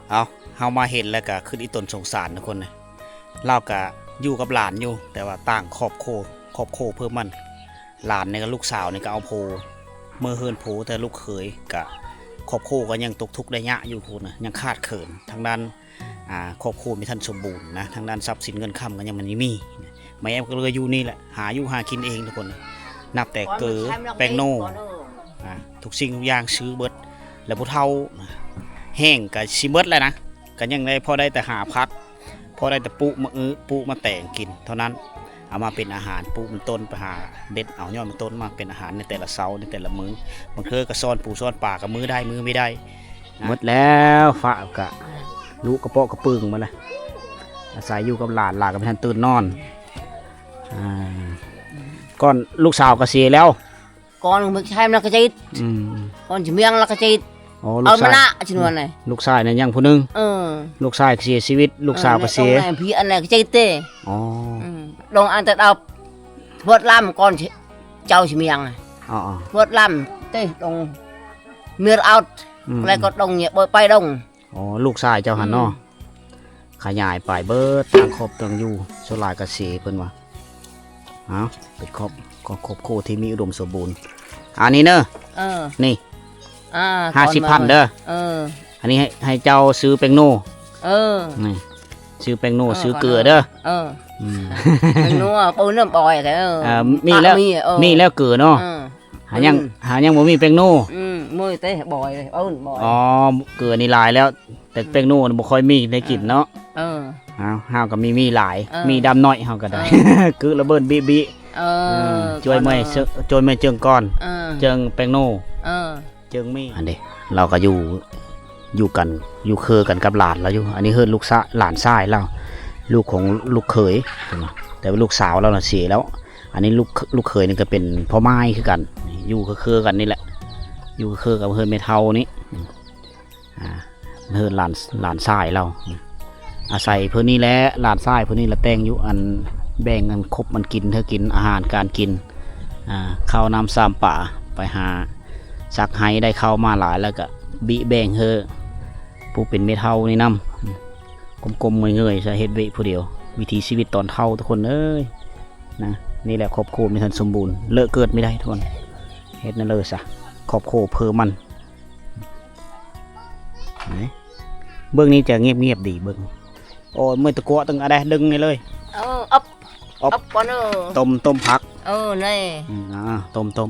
ເອົາ ເຮົາມາເຫັນແລ້ວກໍຄຶດອີ່ຕົນສົງສານທຸກຄົນ ລາວກໍຢູ່ກັບຫຼານຢູ່ ແຕ່ວ່າຕ່າງຄອບຄົວ ຄອບຄົວເພີ່ມມັນ ຫຼານນີ້ກໍລູກສາວນີ້ກໍເອົາໂພ ເມືອເຮືອນໂພ ແຕ່ລູກເຂີຍກໍ ຄອບຄົວກໍຍັງຕົກທຸກໄດ້ຍາກຢູ່ພຸ້ນນະ ຍັງຂາດເຂີນທາງດ້ານ ອ່າ ຄອບຄົວບໍ່ທັນສົມບູນນະ ທາງດ້ານຊັບສິນເງິນຄຳກໍຍັງບໍ່ມີ ແມ່ກໍເລີຍຢູ່ນີ້ແຫຼະ ຫາຢູ່ຫາກິນເອງທຸກຄົນ ນັບແຕ່ເກີ ແປ້ງໂນ ອ່າ ທຸກສິ່ງທຸກຢ່າງຊື້ເບິດ ແລ້ວຜູ້ເຖົ້ານະ ແຫ້ງກໍຊິໝົດແລ້ວນະ ກໍຍັງໄດ້ ພໍໄດ້ແຕ່ຫາຜັກ ພໍໄດ້ແຕ່ປຸມາອຶ ປຸມາແຕງກິນເທົ່ານັ້ນ ເອົາມາເປັນອາຫານ ປຸມັນຕົ້ນ ໄປຫາເດັດເອົາຍອດມັນຕົ້ນມາເປັນອາຫານໃນແຕ່ລະເຊົ້າ ໃນແຕ່ລະມື້ ບາງເທື່ອກໍຊ້ອນປູຊ້ອນປາ ກໍມື້ໄດ້ມື້ບໍ່ໄດ້ ໝົດແລ້ວ ຟ້າກໍລຸກະເປາະກະປຶງໝົດແລ້ວ ອາໄສຢູ່ກັບຫຼານ ຫຼານກໍບໍ່ທັນຕື່ນນອນ ອ່າ ກ່ອນລູກສາວກໍເສຍແລ້ວ ກ່ອນເມືອງໄຊມັນກໍຈະອິດ ອືມ ກ່ອນຊິມຽງລະກໍຈະອິດ ອໍ ລູກຊາຍ ເອົາມານະ ຊິນວນ ອືມ ລູກຊາຍນັ້ນຍັງຜູ້ໜຶ່ງ ເອີ ລູກຊາຍເສຍຊີວິດ ລູກສາວກໍເສຍ ເອີ ແມ່ນ ພີ່ອັນນັ້ນກໍຈະອິດເຕ ອໍ ອືມ ດົງອັນຕະດັບ ເພິດລຳກ່ອນ ເຈົ້າຊິມຽງ ອໍໆ ເພິດລຳເຕ ດົງ ເມຣອາວ ອືມ ແລ້ວກໍດົງເຍ ໄປດົງ ອໍ ລູກຊາຍເຈົ້າຫັ້ນເນາະ ອືມ ຂະຫຍາຍໄປເບິດ ຕັ້ງຄອບຕັ້ງຢູ່ ສ່ວນຫຼາຍກະເສເພິ່ນວ່າ ເອົາ ເປັນຄອບ ຄອບຄົວທີ່ມີອຸດົມສົມບູນ ອັນນີ້ເດີ ເອີ ນີ້ ອ່າ ຫ້າສິບພັນເດີ ເອີ ອັນນີ້ໃຫ້ ໃຫ້ເຈົ້າຊື້ແປ້ງໂນ ເອີ ນີ້ ຊື້ແປ້ງໂນ ເອີ ຊື້ເກືອເດີ ເອີ ອືມ ແປ້ງໂນ ເອົານ້ຳບອຍເດີ ເອີ ມີແລ້ວ ມີແລ້ວເກືອເນາະ ເອີ ຫາຍັງ ອືມ ຫາຍັງບໍ່ມີແປ້ງໂນ ອືມ ມີແຕ່ບອຍ ເອີ້ນບອຍ ອໍ ເກືອນີ້ຫຼາຍແລ້ວ ແຕ່ແປ້ງໂນບໍ່ຄ່ອຍມີໄດ້ກິນເນາະ ເອີ ເຮົາ ເຮົາກໍມີ ມີຫຼາຍ ເອີ ມີດຳໜ້ອຍ ເຮົາກໍໄດ້ ເອີ ກືລະເບີນບີບີ ເອີ ເອີ ຈ່ອຍເມື່ອຍ ເຈີ ຈ່ອຍເມື່ອຍເຈີງກ່ອນ ເອີ ເຈີງແປ້ງໂນ ເອີ ເຈີງມີ ອັນເດ ລາວກໍຢູ່ ຢູ່ກັນ ຢູ່ເຄືກັນກັບຫຼານລາວຢູ່ ອັນນີ້ເຮືອນລູກຊາ ຫຼານຊາຍລາວ ລູກຂອງລູກເຂີຍ ແຕ່ວ່າລູກສາວລາວນະເສຍແລ້ວ ອັນນີ້ລູກ ລູກເຂີຍນີ້ກໍເປັນພໍ່ໝ້າຍຄືກັນ ຢູ່ເຄືກັນນີ້ແຫຼະ ຢູ່ເຄືກັບເຮືອນແມ່ເຖົ້ານີ້ ອ່າ ເຮືອນຫຼານ ຫຼານຊາຍລາວ ອາໄສເພິ່ນນີ້ແຫຼະ ຫຼານຊາຍເພິ່ນນີ້ລະແຕ່ງຢູ່ ອັນ ແບ່ງອັນຄົບອັນກິນ ເຮັດກິນ ອາຫານການກິນ ອ່າ ເຂົ້ານ້ຳຊຳປາ ໄປຫາສັກໄຮ່ໄດ້ເຂົ້າມາຫຼາຍ ແລ້ວກະບິແບ່ງໃຫ້ຜູ້ເປັນແມ່ເຖົ້ານີ້ນຳ ກົ້ມໆເງີຍໆຊະ ເຮັດເວະຜູ້ດຽວ ວິຖີຊີວິດຕອນເຖົ້າທຸກຄົນເອີຍ ນະ ນີ້ແຫຼະຄອບຄົວມີທັນສົມບູນ ເລາະເກີດບໍ່ໄດ້ທຸກຄົນ ເຮັດແນວເລີຍຊະ ຄອບຄົວເພີ່ມມັນ ເບິ່ງນີ້ຈະງຽບໆດີ ເບິ່ງ ໂອ້ຍ ເມື່ອຍຕະກົວ ຕຶງ ອະໄດ ດຶງນີ້ເລີຍ ເອີ ອົບ ອົບ ອົບກ່ອນເດີ ຕົ້ມ ຕົ້ມຜັກ ເອີ ນີ້ ອືມ ອ່າ ຕົ້ມ ຕົ້ມ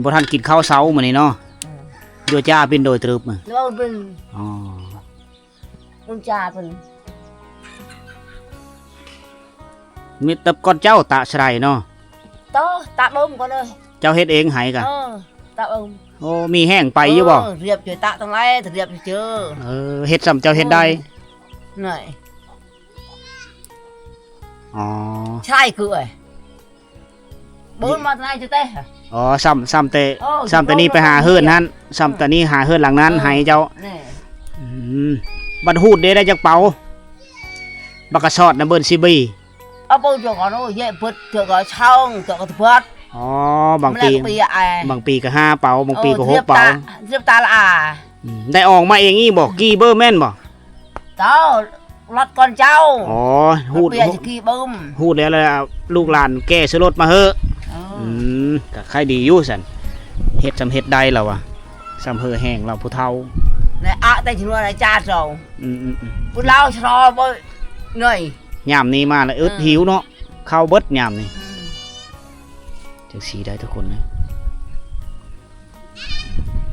ບໍ່ທັນກິນເຂົ້າເຊົ້າມື້ນີ້ເນາະ ອືມ ໂດຍຈ້າເປັນໂດຍຕຣຶບ ໂດຍເປັນ ອໍ ອຸນຈາເພິ່ນ ມີແຕ່ກ່ອນເຈົ້າຕະສະໄດເນາະ ໂຕ ຕະເບິ່ງກ່ອນເດີ ເຈົ້າເຮັດເອງໄຫກະ ເອີ ຕະເບິ່ງ ໂອ້ ມີແຮງໄປຢູ່ບໍ່ ເອີ ລຽບຈະຕະທັງຫຼາຍ ລຽບຈະ ເອີ ເຮັດສ່ຳເຈົ້າເຮັດໄດ້ ເອີ ນີ້ ອໍ ໃຊ່ຄືເອີຍ ເບິ່ງມາແຕ່ໃນຈະແຕ່ ອໍ ສ່ຳ ສ່ຳແຕ່ ເອີ ສ່ຳແຕ່ນີ້ໄປຫາເຮືອນຫັ້ນ ສ່ຳແຕ່ນີ້ຫາເຮືອນຫຼັງນັ້ ເອີ ໃຫ້ເຈົ້າ ນີ້ ອືມ ບັດຮູດເດ້ ໄດ້ຈັກເປົາ ບັກກະຊອດນະ ເບິ່ນຊີບີ ເອົາເປີດເທື່ອກໍເນາະ ແຍະເປີດເທື່ອກໍຊ່ອງ ເທື່ອກໍຕະເພິດ ອໍ ບາງປີ ບາງປີກໍຫ້າເປົາ ບາງປີກໍຫົກເປົາ ເອີ ທຽບຕາ ທຽບຕາລະອາ ອືມ ໄດ້ອອກມາເອງອີ່ບໍ່ ກີ່ເບີແມ່ນບໍ່ ເຈົ້າ ລັດກ່ອນເຈົ້າ ອໍ ຮູດ ເປີດຈະກີ່ເບິ່ມ ຮູດແລ້ວ ແລ້ວລູກຫຼານແກ່ໃສ່ລົດມາເຮີ້ ເອີ ອືມ ກໍໄຄດີຢູ່ຊັ້ນ ເຮັດສ່ຳເຮັດໄດ້ລາວວ່າ ສ່ຳເຮີແຮງລາວຜູ້ເຖົ້າ ນາຍອະແຕ່ຊະນວນນາຍຈາດເຮົາ ອືມໆໆ ຜູ້ລາວຊະລໍບໍ່ໜ້ອຍ ຍາມນີ້ມາລະອຶດ ເອີ ຫິວເນາະ ເຂົ້າເບິດຍາມນີ້ ອືມ ຈັ່ງຊີ້ໄດ໋ທຸກຄົນນະ.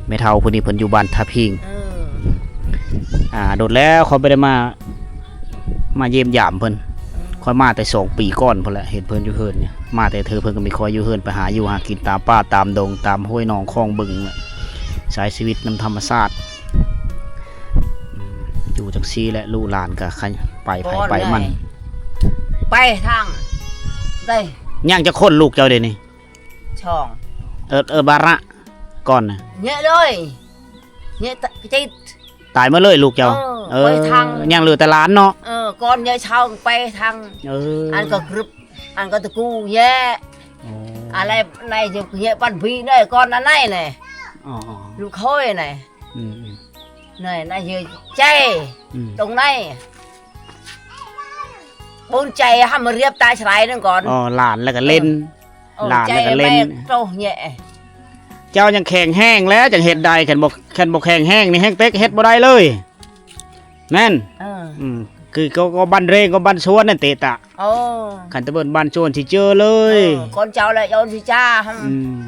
ແມ່ເຖົ້າຜູ້ນີ້ເພິ່ນຢູ່ບ້ານທ່າພິງ ເອີ ອ່າ ດົນແລ້ວຂ້ອຍບໍ່ໄດ້ມາ ມາຢ້ຽມຢາມເພິ່ນ ເອີ ຂ້ອຍມາແຕ່ສອງປີກ່ອນພຸ້ນແຫຼະ ເຫັນເພິ່ນຢູ່ເຮືອນນີ້ ມາແຕ່ເທື່ອເພິ່ນກໍມີຂ້ອຍຢູ່ເຮືອນ ໄປຫາຢູ່ຫາກິນຕາມປ່າຕາມດົງ ຕາມຫ້ວຍໜອງຄອງບຶງ ໃຊ້ຊີວິດນຳທຳມະຊາດ ຢູ່ຈັ່ງຊີ້ແຫຼະ ລູກຫຼານກໍໄປໃຜໄປມັນ ໄປທາງໃດ ຍັງຈັກຄົນລູກເຈົ້າດຽວນີ້? ສອງ ເອີ ເອີ ບາລະ ກ່ອນນະ ເຍະເລີຍ ເຍະຕະ ຕາຍໝົດເລີຍລູກເຈົ້າ ເອີ ເອີ ໄປທາງ ຍັງເຫຼືອແຕ່ຫຼານເນາະ ເອີ ກ່ອນຍາຍເຊົາໄປທາງ ເອີ ອັນກໍກຶບ ອັນກໍຕະກູແຍະ ອໍ ອາໄລໃນເຍະປັນບີເດີ ກ່ອນອັນໃນແຫຼະ ອໍ ລູກເຂີຍນະ ອືມໆ ໃນ ໃນເຍະແຈ ອືມ ຕົງໃນ ບຸນໃຈຫາມາລຽບຕາຊະໄລນັ້ນກ່ອນ ອໍ ຫຼານແລ້ວກໍເຫຼັ້ນ ເອີ ຫຼານແລ້ວກໍເຫຼັ້ນ ໂຕແຍະ ເຈົ້າຍັງແຂງແຮງແລ້ວຈັ່ງເຮັດໄດ້ ຄັນບໍ່ ຄັນບໍ່ແຂງແຮງນີ້ແຮງເຕັກເຮັດບໍ່ໄດ້ເລີຍ ແມ່ນ ເອີ ອືມ ຄືກໍ ກໍບັນເຣງກໍບັນຊວນນັ້ນເຕະຕະ ໂອ້ ຄັນຕະເບິ່ນບັນຊວນຊິເຈີເລີຍ ເອີ ຄົນເຈົ້າແຫຼະຢອນຊິຈ້າ ອືມ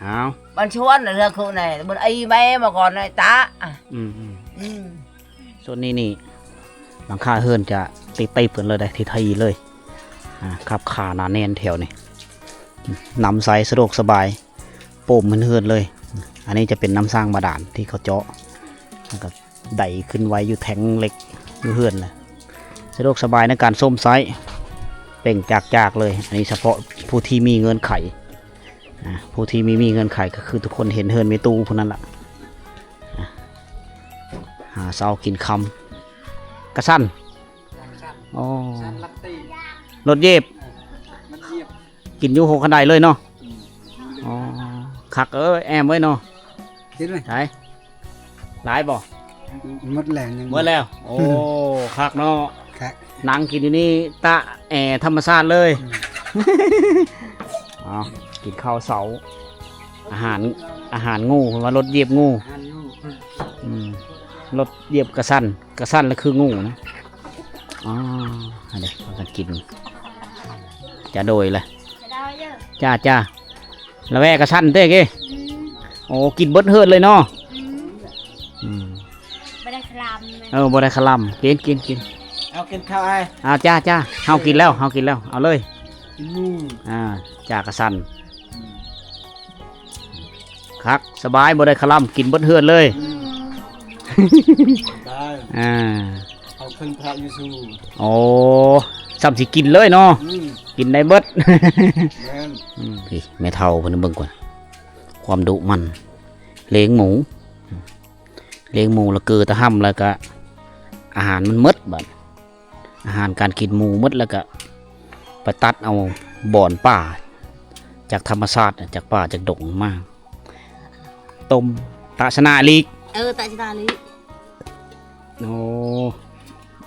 ອ້າວ ບັນຊວນເຮືອຄູໃນ ບັນໄອແມ່ມາກ່ອນນະຕະ ອືມໆ ອືມ ສ່ວນນີ້ນີ້ ຫຼັງຄາເຮືອນຈະຕິດຕິບກັນເລີຍໄດ໋ ທີ່ໄທເລີຍ ອ່າ ຄັບຄາໜາແໜ້ນແຖວນີ້ ນ້ຳໃສສະດວກສະບາຍ ໂປ່ງເຮືອນເລີຍ ອັນນີ້ຈະເປັນນ້ຳສ້າງບາດານທີ່ເຂົາເຈາະ ແລ້ວກໍໄດຂຶ້ນໄວ້ຢູ່ແທ້ງເຫຼັກຢູ່ເຮືອນນະ ສະດວກສະບາຍໃນການຊົມໃຊ້ ເປັ່ງຈາກໆເລີຍ ອັນນີ້ສະເພາະຜູ້ທີ່ມີເງື່ອນໄຂ ອ່າ ຜູ້ທີ່ມີ ມີເງື່ອນໄຂກໍຄືທຸກຄົນເຫັນເຮືອນແມ່ຕູ້ຜູ້ນັ້ນລະ ອ່າ ຫາເຊົ້າກິນຄ່ຳ ກະສັນ ອໍ ກະສັນລັດຕີ ລົດເຢບ ເອີ ລົດເຢບ ກິນຢູ່ຫົວຄັນໄດເລີຍເນາະ ອືມ ອໍ ຄັກເອີຍ ແອມເອີຍເນາະ ກິນເລີຍ ໄດ້ ຫຼາຍບໍ່? ໝົດແລ້ວ ຍັງ ໝົດແລ້ວ ໂອ້ ຄັກເນາະ ຄັກ ນັ່ງກິນຢູ່ນີ້ຕະແອທຳມະຊາດເລີຍ ອືມ ເອົາ ກິນເຂົ້າເຊົ້າ ອາຫານ ອາຫານງູ ເພິ່ນວ່າລົດຢຽບງູ ອາຫານງູ ອືມ ລົດຢຽບກະສັນ ກະສັນລະຄືງູນະ ອໍ ອັນນີ້ພາກັນກິນ ຈະໂດຍລະ ຈະໂດຍເດີ ຈ້າໆ ລະແວະກະສັນເດ້ເກ ອືມ ໂອ້ ກິນເບິດເຮືອນເລີຍເນາະ ອືມ ອືມ ບໍ່ໄດ້ຄະລຳ ເອີ ບໍ່ໄດ້ຄະລຳ ກິນ ກິນ ກິນ ເອົາກິນເຂົ້າອ້າຍ ອ່າ ຈ້າໆ ເຮົາກິນແລ້ວ ເຮົາກິນແລ້ວ ເອົາເລີຍ ກິນໝູ່ ອ່າ ຈ້າກະສັນ ອືມ ຄັກ ສະບາຍ ບໍ່ໄດ້ຄະລຳ ກິນເບິດເຮືອນເລີຍ ອືມ ໄດ້ ອ່າ ເອົາເຄື່ອງພະຢູ່ຊູ່ ໂອ້ ຊ່ຳຊິກິນເລີຍເນາະ ອືມ ກິນໄດ້ເບິດ ແມ່ນ ອືມ ນີ້ແມ່ເຖົ້າເພິ່ນເບິ່ງກ່ອນ ຄວາມດຸມັນ ລ້ຽງໝູ ລ້ຽງໝູລະເກີຕະຫຳ ແລ້ວກະອາຫານມັນໝົດບາດ ອາຫານການກິນໝູໝົດ ແລ້ວກະໄປຕັດເອົາບ່ອນປ່າ ຈາກທຳມະຊາດ ຈາກປ່າຈາກດົງມາ ຕົ້ມຕາຊະນາອີກ ເອີ ຕາຊະນາລີ ໂອ້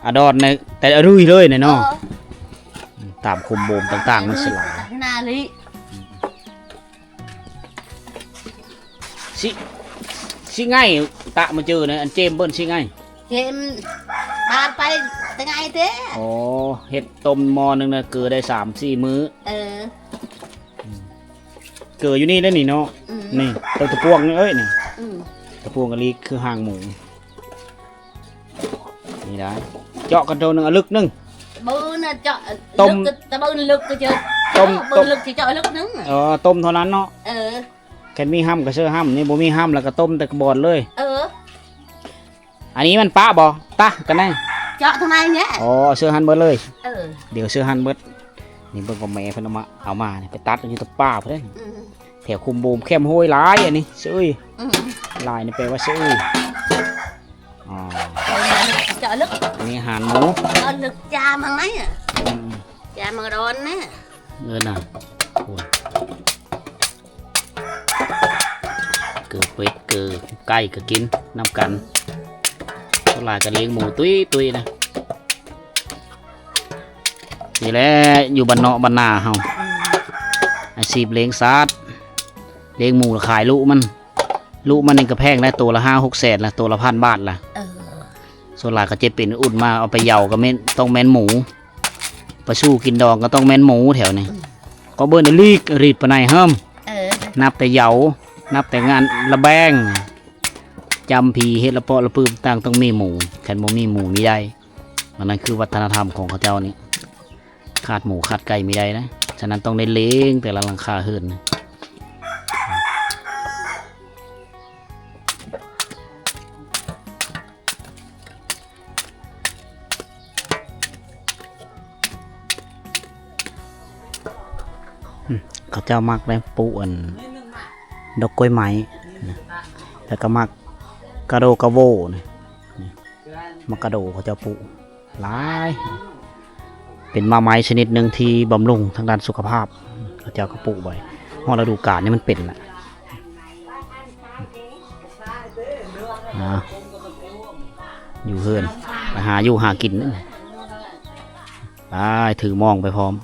ອາດອນໃນແຕ່ອະລຸຍເລີຍນະເນາະ ເອີ ຕາມຄຸມໂບມຕ່າງໆ ມັນສະຫຼາຍ ຕາຊະນາລີ ຊິ ຊິໄງຕະມາເຈີນະ ອັນເຈມເບິ່ນຊິໄງ ເຈມບາດໄປແຕ່ໄງເດ້ ອໍ ເຮັດຕົ້ມໝໍ້ໜຶ່ງນະ ເກີໄດ້ສາມສີ່ມື້ ເອີ ອືມ ເກີຢູ່ນີ້ໄດ໋ນີ້ເນາະ ອືມ ນີ້ ຕະ ຕະປວງນີ້ເອີຍນີ້ ອືມ ຕະປວງກະລີຄືຫາງໝູ ນີ້ໄດ໋ ເຈາະກັນໂຕໜຶ່ງ ອະລຶກໜຶ່ງ ເບິ່ນນະ ເຈາະ ຕົ້ມ ລຶກກະ ຕະເບິ່ນລຶກກະເຈີ ຕົ້ມ ເບິ່ນລຶກຊິເຈາະລຶກໜຶ່ງ ອໍ ຕົ້ມເທົ່ານັ້ນເນາະ ເອີ ຄັນມີຫຳກະເຊີຫຳ ນີ້ບໍ່ມີຫຳລະກະຕົ້ມແຕ່ກະບອນເລີຍ ເອີ ອັນນີ້ມັນປະບໍ່ ຕະກັນແນ່ ເຈາະທາງໃນແຫຼະ ອໍ ເຊີຫັ້ນເບິດເລີຍ ເອີ ດຽວເຊີຫັ້ນເບິດ ນີ້ເບິ່ງກະແມ່ເພິ່ນເອົາມາ ເອົາມານີ້ ໄປຕັດຢູ່ຕະປ່າພຸ້ນເດ້ ອືມ ແຖວຄຸມໂບມແຄມຫ້ວຍຫຼາຍອັນນີ້ ເຊີຍ ອືມ ຫຼາຍນີ້ແປວ່າເຊີຍ ອໍ ເຈາະເລິກ ນີ້ອາຫານໝູ ເຈາະເລິກຈາມາໄງ ອືມ ຈາມາດອນນະ ເອີນະ ໂອ້ຍ ເກີເປັດເກີໄກ່ກະກິນນຳກັນ ສ່ວນຫຼາຍກະລ້ຽງໝູຕຸ້ຍໆນະ ນີ້ແຫຼະ ຢູ່ບ້ານນອກບ້ານນາເຮົາ ອືມ ອາຊີບລ້ຽງສັດ ລ້ຽງໝູລະຂາຍລູກມັນ ລຸມັນນີ້ກໍແພງນະ ໂຕລະຫ້າຫົກແສນລະ ໂຕລະພັນບາດລະ. ເອີ ສ່ວນຫຼາຍເຂົາເຈັບເປັນອຸດມາ ເອົາໄປເຍົາກໍແມ່ນ ຕ້ອງແມ່ນໝູ ໄປສູ່ກິນດອງກໍຕ້ອງແມ່ນໝູແຖວນີ້. ອືມ ກໍເບິ່ງອີ່ຫຼີກ ລີດປານໃດເຮີ້ມ. ເອີ ນັບແຕ່ເຍົາ ນັບແຕ່ງານລະແບງ ຈຳຜີເຮັດລະເປາະລະປືຕ່າງ ຕ້ອງມີໝູ ຄັນບໍ່ມີໝູມີໄດ້. ອັນນັ້ນຄືວັດທະນະທຳຂອງເຂົາເຈົ້ານີ້ ຂາດໝູຂາດໄກ່ມີໄດ້ນະ. ສະນັ້ນຕ້ອງໄດ້ເລງແຕ່ລະຫຼັງຄາເຮືອນນະ. ອືມ ເຂົາເຈົ້າມັກໄດ້ປູກອັນ ດອກກ້ວຍໄມ້ນະ ແລ້ວກໍໝາກກະໂດກະໂວນະ ໝາກກະໂດເຂົາເຈົ້າປູກຫຼາຍ ເປັນໝາກໄມ້ຊະນິດໜຶ່ງທີ່ບຳລຸງທາງດ້ານສຸຂະພາບ ເຂົາເຈົ້າກໍປູກໄວ້ ຮອດລະດູການນີ້ມັນເປັນລະ. ອ່າ ຢູ່ເຮືອນ ໄປຫາຢູ່ຫາກິນ ໄປ ຖືໝ້ອງໄປພ້ອມ.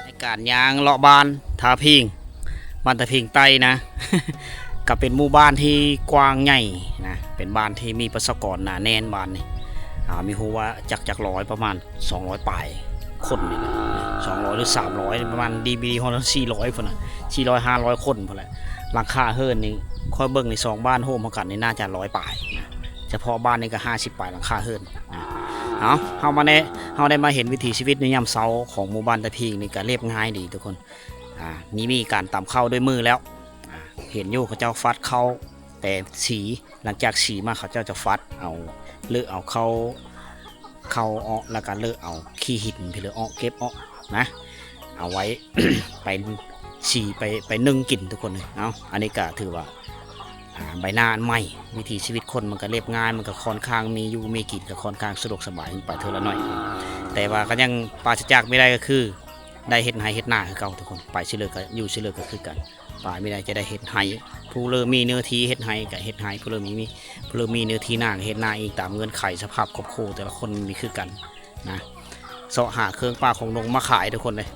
ໃນການຍ່າງເລາະບ້ານທ່າພິງ ບ້ານທ່າພິງໃຕ້ນະ ກໍເປັນໝູ່ບ້ານທີ່ກວ້າງໃຫຍ່ນະ ເປັນບ້ານທີ່ມີປະຊາກອນໜາແໜ້ນບ້ານນີ້ ອ່າ ມີຮູ້ວ່າຈັກ ຈັກຮ້ອຍ ປະມານສອງຮ້ອຍປາຍຄົນນີ້ແຫຼະ ສອງຮ້ອຍ ຫຼື ສາມຮ້ອຍ ປະມານດີ ດີຮອດສີ່ຮ້ອຍພຸ້ນນະ ສີ່ຮ້ອຍ ຫ້າຮ້ອຍຄົນພຸ້ນແຫຼະ. ຫຼັງຄາເຮືອນນີ້ ຂ້ອຍເບິ່ງໃນສອງບ້ານໂຮມເຮົາກັນນີ້ໜ້າຈະຮ້ອຍປາຍນະ ສະເພາະບ້ານນີ້ກໍຫ້າສິບປາຍຫຼັງຄາເຮືອນ. ເອົາ ເຮົາມາແນະ ເຮົາໄດ້ມາເຫັນວິຖີຊີວິດໃນຍາມເຊົ້າຂອງໝູ່ບ້ານຕາພິງນີ້ກໍລຽບງ່າຍດີທຸກຄົນ. ອ່າ ນີ້ມີການຕຳເຂົ້າດ້ວຍມືແລ້ວ ອ່າ ເຫັນຢູ່ເຂົາເຈົ້າຟັດເຂົ້າແຕ່ສີ ຫຼັງຈາກສີມາເຂົາເຈົ້າຈະຟັດເອົາ ເລີະເອົາເຂົ້າ ເຂົ້າອອກ ແລ້ວກໍເລີະເອົາຂີ້ຫີນພີ້ເລີຍອອກ ເກັບອອກນະ ເອົາໄວ້ ໄປສີ ໄປ ໄປໜຶ້ງກິນທຸກຄົນເອີຍ. ເອົາ ອັນນີ້ກໍຖືວ່າ ອ່າ ໃບໜ້າອັນໃໝ່ ວິຖີຊີວິດຄົນມັນກໍລຽບງ່າຍ ມັນກໍຄ່ອນຂ້າງມີຢູ່ມີກິນ ກໍຄ່ອນຂ້າງສະດວກສະບາຍໄປເທື່ອລະໜ້ອຍ. ແຕ່ວ່າກໍຍັງປາສະຈາກບໍ່ໄດ້ກໍຄື ໄດ້ເຮັດໄຮ່ເຮັດນາຄືເກົ່າທຸກຄົນ ໄປຊິເລີກກໍຢູ່ຊິເລີກກໍຄືກັນ ໄປບໍ່ໄດ້ຈະໄດ້ເຮັດໄຮ່ ຜູ້ເລີ່ມມີເນື້ອທີ່ເຮັດໄຮ່ກໍເຮັດໄຮ່ ຜູ້ເລີ່ມມີ ມີ ຜູ້ເລີ່ມມີເນື້ອທີ່ນາກໍເຮັດນາອີກ ຕາມເງື່ອນໄຂສະພາບຄອບຄົວແຕ່ລະຄົນມີຄືກັນນະ ເຊາະຫາເຄື່ອງປ່າຂອງດົງມາຂາຍທຸກຄົນເອີຍ.